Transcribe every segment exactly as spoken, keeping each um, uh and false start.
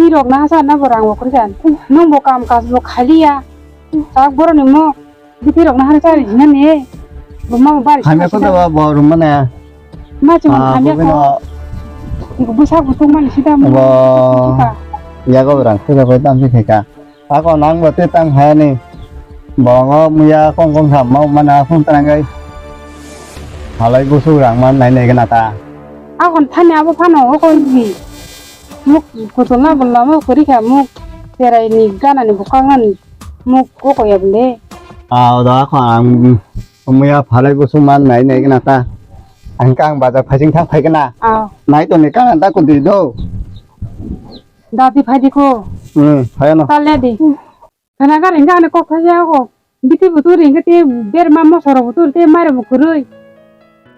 Rok na hasa na bo rang bo kwrwi kha. Nung bo kam kaj bo khaliya. Sak borok ni mo. Bithi rok na hari chari jina ne. Bo ma bo bari. Hamya ko da bo rum mane. Ma chuma hamya ko. Bo sak bo tung mani sida mo. Bo. Ya ko rang ko da bo tam si kha. Ako nang bo te tang hai ni. Bo ngo muya kong kong tham mau mana phone tang gai. Halai bu su rang man nai nai gana ta. Akon thani abo phano o koi bi. Muk kutulna bulla muk kwrwi kha muk cherai ni gana ni bwkang nani muk o koi ya bwle. Ah, oda kho ang muya phalai busu man nai nai gana ta. Ang kang bajar phaising thang phai gana. Ah. Nai to ni kang ta ko di do. Da di phai di kho. Hmm, phai no. Ta le di. Khana gari hingka hane kok thaya kok. Biti buturi hingke te berma mosoro buturi te mairok bo kwrwi.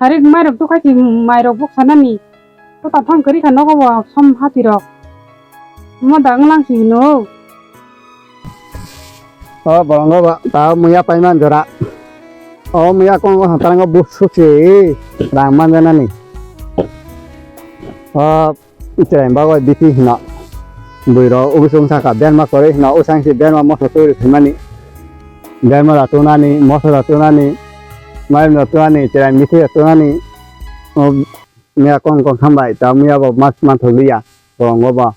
Hari mairok to khai se mairok bok sanani. To taphang kwrwi kha nogo bo som hati rok. Mo da wnglang si hino. O bolongo ba ta muya paiman jora. O muya kong ko hatarango buk suksi rang manjanani. O Chwrai bagwi bithi hino. Bwrwi rok ubi sung saka berma kwrwi hino, usang si berma moso twi rw phaimani. Berma rok tunani, moso rok tunani, mairum rok tunani, chwrai bithi rok tunani. O miya kong kong hambai, ta miya bo mas manthok liya, bolongo bo.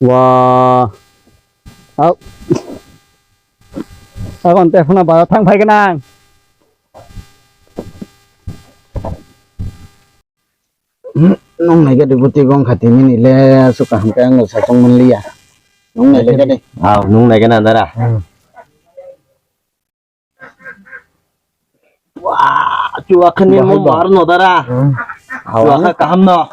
Wa. Au. Abon te phuna ba thang phai gwnang. Nung nai gadi buti gong khati mini le su kaham khe ang sa chong man liya. Nung nai le gadi. Aw, nung nai gana dara. Hmm. Wah, chua khani mo mar no dara. Hmm. Chua kha kaham no.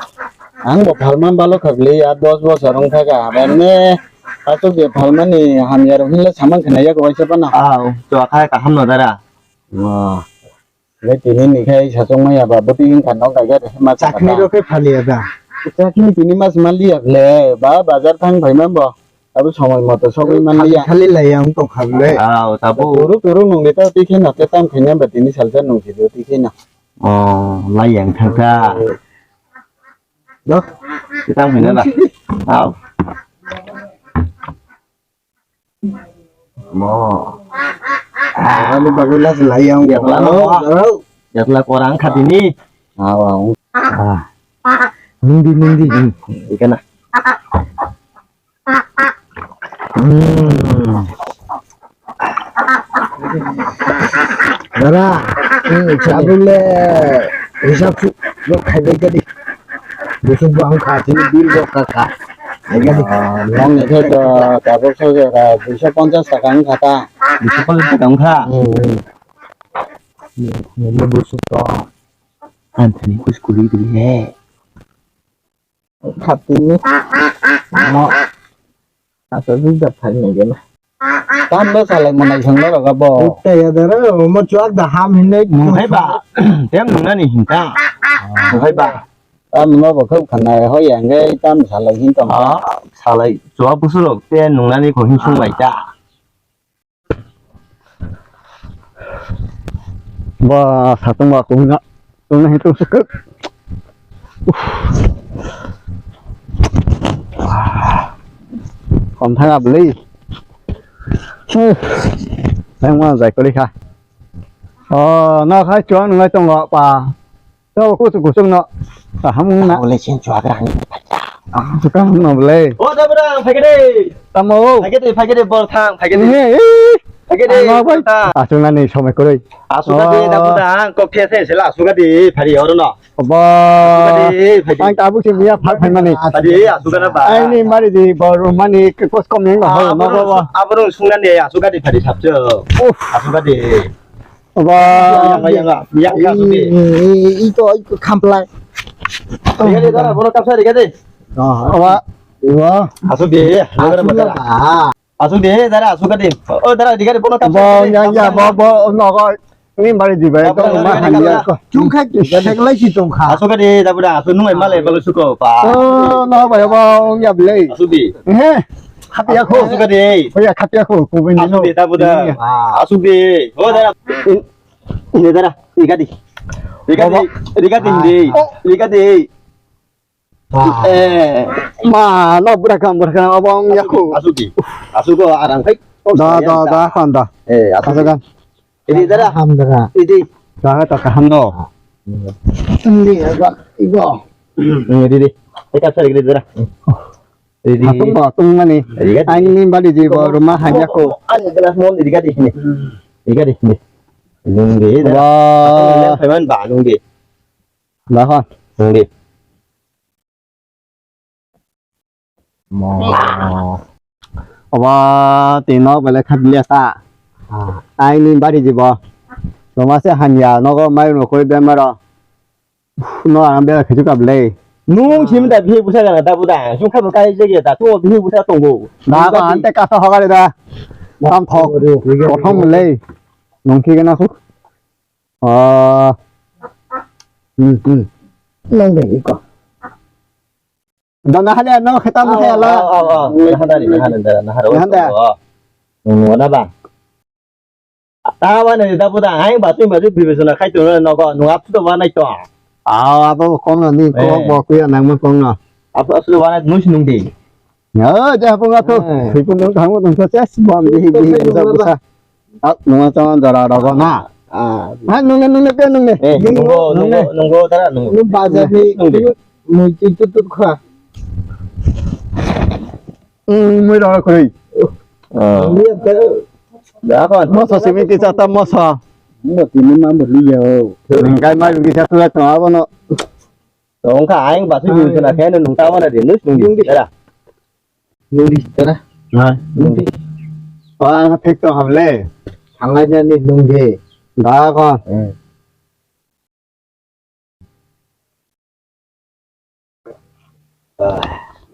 Ang bo phalman balo khagli ya dos bosor wng kha ka. Benne asuk je phalmani hamya rok hinle samang khna ya ko waisa pana. Aw, chua kha kaham no dara. Wah. Le tini ni khai sachung maya ba bwtwi wngkha nok daiga de ma chakni rok khe phaliya da. Chakni tini mas manliya le ba bazar thang phaima bo abo somoi moto sogwi manliya. Khali lai ang tong kha le. Aw tabo. Turu turu nung le ta tikhe na te tam khaina ba tini salsa nung si do tikhe na. Oh, lai yang thang ta. Do. Tam khaina da. Aw. Mo. Ani bagwi las lai yang. Yakla no. Yakla korang khatini. Aw. Ah. Nungdi nungdi. Ikana. Hmm. Dara, hmm, sabile hisab su lo khaibai tadi. Busuk bang kha, sini bil rok kha kha. Nong ni khe to tabuk so jora duiso ponchas taka wng kha ta. Duiso ponchas taka wng kha? Hmm. Nini busuk to. Anthony kus kuli dili he. Khatini. Mo. Asa jujak thani gena. Tambo salai manai sangla roga bo. Utta ya dara, mo chuak da ham hinai. Mung hai ba. Tem nungnani hinta. Mung hai ba. Tam no bo khau khana hoi yang gai tam salai hin tong. Ah, salai chuak busurok te nungnani ko hin sung bai ta. Ba satung ba kung na. Tung na hitung sukuk. Kom thang abli. Nang ma jai kuli kha. Oh, na khai chuang ngai tong lo pa. Tao kusuk kusuk no. Kaham wng na. Ole chen chuak rang. Chuka no bole. O da bra phai kade. Tamo. Phai kade phai kade bol thang phai kade. He. Phai kade. Ano bai. Asung nani somai koroi. Asuka de da buda ang kok the the sela asuka de phari oro no. Ba. Asuka de phai de. Ang tabuk se biya phak phai mani. Phai de asuka na ba. Ai ni mari di bor mani kos kom yang ba. Aboro sunga de asuka de phari sapcho. Asuka de. Aba. Yang, yang, yang, yang, yang, supi. I, i, i, ito, ito, khamplai. Riga de, dara, bono kapsa riga de. Ah, aba. Iwa. Asuk de, ya. Asuk de, dara, asuk de. Oh, dara, riga de, bono kapsa. Bo, yang, ya, bo, bo, no, ko. Ini mari di bai, ko, ma, han, ya, ko. Chung khai, seklai si tong kha. Asuk de, da, buda, asuk nung, male, balo suko, pa. Oh, no, bai, bo, ya, belai. Asuk de. He. Khatiya kho. Asuk de. Oya khatiya kho, ko bini. Asuk de, tabu da. Asuk de. O da. Ini da. Riga di. Riga di. Riga di. Riga di. Eh, ma, no, bura kam, bura kam, abang yaku. Asuki, asuko arang kai. Da, da, da, kan da. Eh, asuki. Asukan. Ini dara. Ham dara. Ini. Da, da, kaham no. Ini, igo, igo. Ini, ini. Eka sari ini dara. Ini. Atung ba, atung mani. Aini bari di ba, ruma hanya ko. Ani gelas mon di gadi sini. Di gadi sini. Nungge. Wah. Payment ba nungge. Lah. Nungge. Mo. Aba tino bele khat liya sa. Aini bari di ba. Ruma se hanya nogo mai no koi bemaro. No, ang bera khichu kap le. Nung sim da bhi busa gana da buda. Sung kha kai je ge da to bhi busa tongo. Da ba ante ka sa hogare da. Tam thok. Kothom le. Nung khi gana khu. Ah. Hmm, hmm. Nang de ko. Da na hale no kheta mo hale. Oh, oh, oh. Na hada ni, na hada, na hada. Na hada. Oh. Nung na ba. Tawa ne da buda, ai ba tui ba tui bibisona khai tong no ko, nung apsu to banai to. Aw, abo kong no ni ko bo kuya nang mo kong no. Apsu apsu to banai nung sinung di. Ya, ja bo ngato. Sipun nung thango nung sa ses bom di di sa busa. Ak nung ta dara rogo na. Ah. Ha nung ne nung ne ke nung ne. Eh, nung go, nung go, nung go dara nung. Nung bajar ni nung di. Mui ti tu tu kha. Hmm, mui rok kori. Ah. Ni apa? Da kon. Moso simiti chata moso. Mo tini ma mo liya o. Nungkai ma lungi chatu la tong abono. Tong kha aing ba su yun suna khe nung ta wana de nus nung di. Dara. Nung di dara. Ha. Nung di. Wah, ang phek to hamle. Thangai jani nung di. Da kon.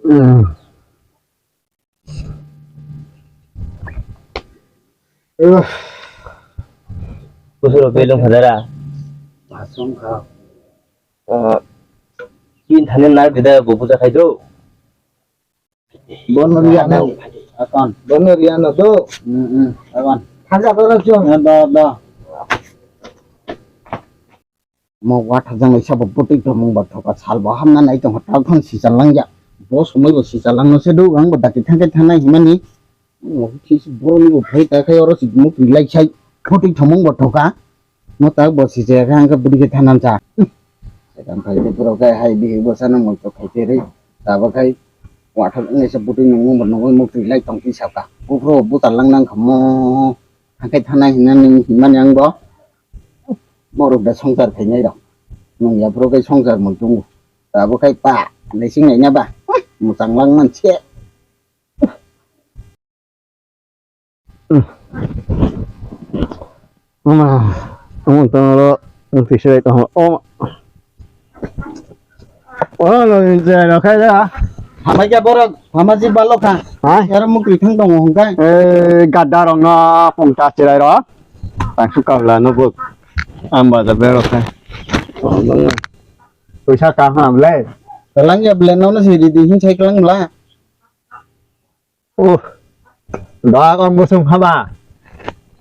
Hmm. Kusuro belong hadara. Asong kha. Kin thani nar gida bubu ja khai do. Bono riya no. Akon. Bono riya no do. Hmm, hmm. Akon. Thaja koro chong. Do, do. Mo wathajak nai sabo bwtwi tongmung bo thoka sal bo hamna nai tongo tal thang sichalangya. Bo somoi bo sichalangno se do ang bo dati thangkhe thangnai himani. Mo khisi boroni bo phai ta khai oro si mo prilai sai bwtwi tongmung bo thoka. Mo ta bo sichaya khe ang khe bwtwi khe thangnam cha. Sekan phai de pura khe hai bihik bo sana mo to khai cherwi. Tabo khai wathajak nai sa bwtwi nungmung bo nungwi mo prilai tongpi saka. Buphuru bo buchar lang nang kha mo. Hakai thanai hinani himani ang bo. Borok da songchar khainai rok. Nung yaphuru kai songchar mung tongo. Abo kai pa naising naina ba. Muchang lang man se. Ama, ama tong ro, ang tisai tong. Oh. Oh, lo ni je lo khai da. Hamai khe borok, hama si balo kha. Ha? Yar mukri thang tongo hongkai. Eh, gadda rong no pungta chirai ro. Tang su kabla no buk. Amba da bero kha. Puisa ka ham le. Lang ya blen no si di di hin sai klang bla. Oh. Da kon musung haba.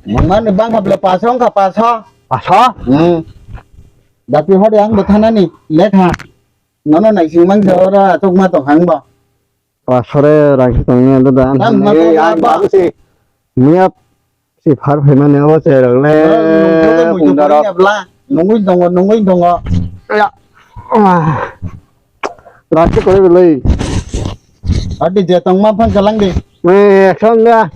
Mangmani bang kha bla paso wngkha paso. Paso? Hmm. Dati hodi ang bo thanani lekha. Nono naising mang se ora chukma tong hang bo. Pasore rang se tong ni da. Tam ma tong ba. Miya si phar phai mani abo se rang le. Nungwi tongo, nungwi tongo. Ya. Rang se koi belai. Adi je tong ma phang kalang di. Me ekson da.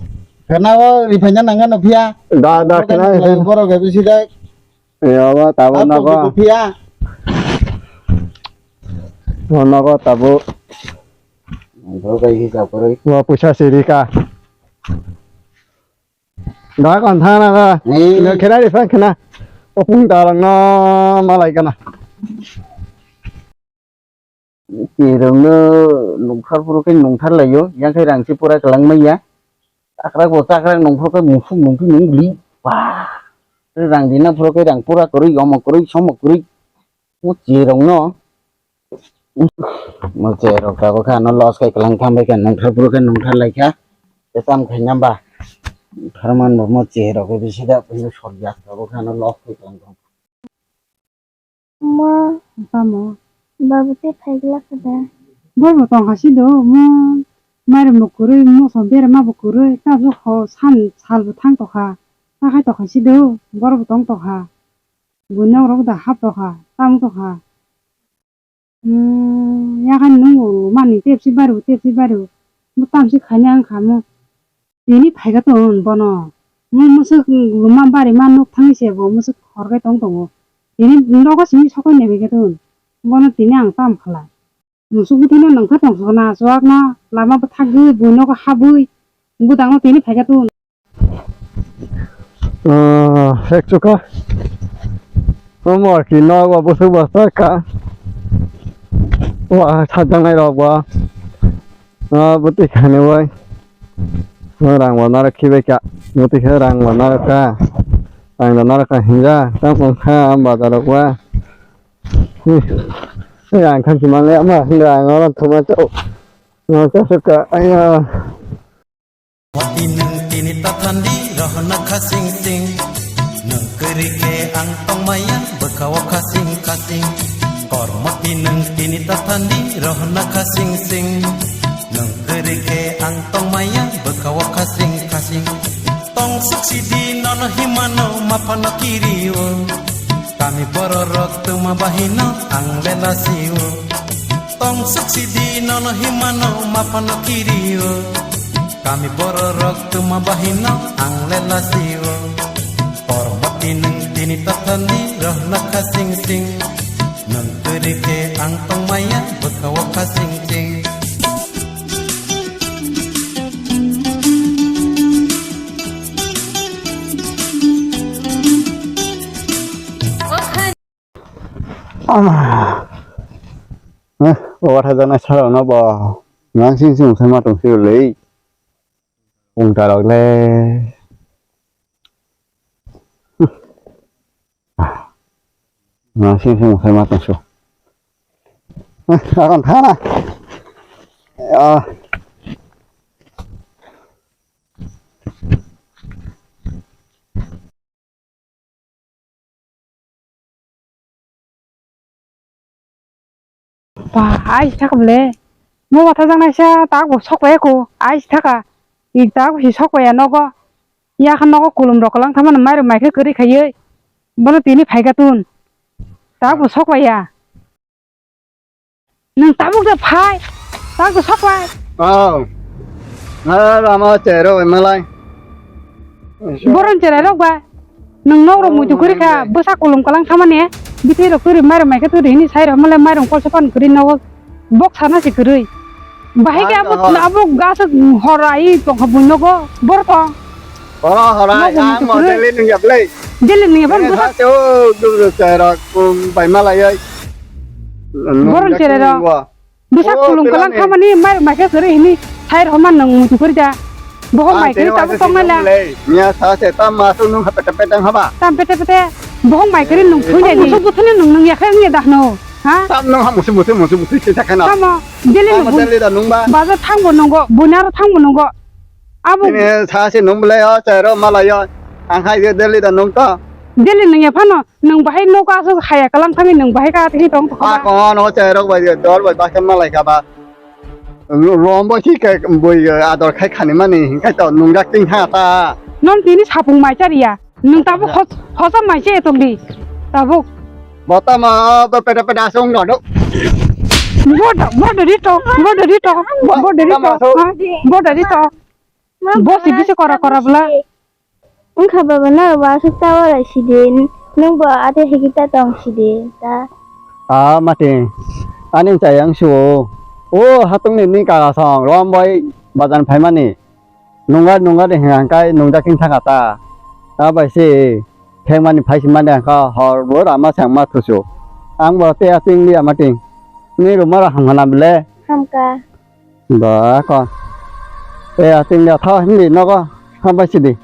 Kana o riphai na nang no phiya. Da da kana. Borok ga bisi dai. Yabo tabo nogo. Phiya. Nogo tabo. Nogo kai hisab koroi. Wa puisa sirika. Da kon thana da. Ni. Lo khera ri fan khana. O pung da lang no malai kana. Tirokno nungthar phuru khe nungthar laio, yang khe rang se pura kwlang manya. Chakrak bo chakrak nungphuru khe musuk nungphi nungbli. Ba. Rang dina phuru khe rang pura kwrwi, omo kwrwi, somo kwrwi. Mo tirokno. Mo tirok tabuk khe ano loss khai kwlang thambai khe nungthar phuru khe nungthar lai kha. Tei tamo khai namba. Nungthar man bo mo tirok khe bisi da phuru sorjak tabuk khe ano loss khai kwlang thambai. Mo, bamo. Babu tei phaigla kha da? Borok bo tongkha si do, mo mairum bo kwrwi, moso berma bo kwrwi, ta bwswk ho san sal bo thang tokha, ta khai tokha si do, borok bo tong tokha, buino rok da hap tokha, tam tokha. Hmm, yakan nungo mani tepsi baru, tepsi baru, mo tamsi khaina ang kha mo. Tini phaikha ton bono. Mo musuk ma bari ma nuk thangwi se bo musuk khorkai tong tongo. Tini nogo simi sokoi naibaikha ton. Bono tini ang tam khlai. Musuk bwthwino nangkha tong sokna chuakna lama bwthagwi bui nogo habwi bwdangno tini phaikha ton. Ah, hek chuka. Omo ki nogo bwswk bwswk ka. Wa sajangnai rok bo. Ah, bwtwi khainwi. Rang bo narwk khibai ka. Bwtwi khe rang bo narwk ka. Rang bo narwk ka hinja. Tamo kha bazar rok wa. Rang khan si manle ama hinja rang oro thuma to. Nga ka suka aya. Moti nwng tini tathandi rohna khasing sing. Nwng kwrwi khe ang tongmaya bwkha-o khasing khasing. Kormoti nwng tini tathandi rohna khasing sing. Nwng kwrwi khe ang tongmaya bwkha-o khasing khasing. Tong swk sidi nono himano maphano kirio. Kami bororok twma bahino ang lela sio. Tong swk sidi nono himano maphano kirio. Kami bororok twma bahino ang lela sio. Kormoti nwng tini tathandi rohna khasing sing. Nwng kwrwi khe ang tongmaya bwkha-o khasing sing. Ama. Eh, o watha janai sarok no bo. Nang sing sing sai ma tong sio lei. Ung tarok le. Nang sing sing sai ma tong sio. Eh, akon thana. Ah. Ba, ai thaka bole. Mo watha jang naisa tak bo sok bai ko. Ai thaka. I tak bo si sok bai ya nogo. Ya khan nogo kulum rok lang thamani mai rok mai khe kwrwi khaiwi. Bono tini phaikha tun. Tak bo sok bai ya. Nwng tabuk de phai, tabuk sok bai. Oh. Ah, rama chero malai. Boron cherai rok ba. Nwng nok rok muitu kwrwi kha, bwsa kulum kalang thamani. Bithai rok kwrwi mairok maikha turi hini sai rok malai mairok kolsa pan kwrwi nogo. Bok sana se kwrwi. Bahai khe abo gas hor ai tongkha bui nogo. Bor tong. Oro horai, ang mo daily nungya belai. Daily nungya ban bwsa. Sa se o dul dul cherai rok bai malai ai. Boron cherai rok. Bwsa kulum kalang thamani mai mai khe kwrwi hini sai rok man nang mutu kwrwi da. Bohok mai kwrwi tabuk tong nai la. Nia sa se tam ma su nung ha pete pete haba. Tam pete pete. Bohok mai kwrwi nung thui nai ni. Musu buthuni nung nung ya khe ngi da hno. Ha? Tam nung ha musu musu musu musu se sakha na. Tamo. Daily nung. Daily da nung ba. Baza thang bo nungo. Bunar thang bo nungo. Abo. Ini sa se nung belai o, chero malai o. Ang hai je daily da nung to. Daily nung ya phano, nung bahai nok aso haya kalang thangwi nung bahai ka thwi tong thokha. A ko no chero bai dor bai ba malai ka ba. Rom bo si ke boi ador khai khani mani, hinkhai to nung jak ting ha ta. Non tini sapung mai chariya. Nung tabuk hos-, hosa mai se tong di. Tabuk. Bota ma ba peda peda song no. Bodo, bodo di to, bodo di to, bodo di to. Bodo di to. Bo si bisi kora kora bwla. Wngkha baba, no bo aswk ta warai sidi, nwng bo ate hiki ta tong sidi ta. Ah, mati. Ani chayang suo. O, hatungni ni kaka song, rom bai bazan phaimani. Nungga, nungga de hingka kai nungja king thaka ta. Ah, bai si, thengmani phaisi mani angka hor bo rama sangma thusu. Ang bo te ating dia mati. Ni rumara hamhana bile. Hamka. Ba ko. E ating dia tha hindi nogo. Hambai sidi.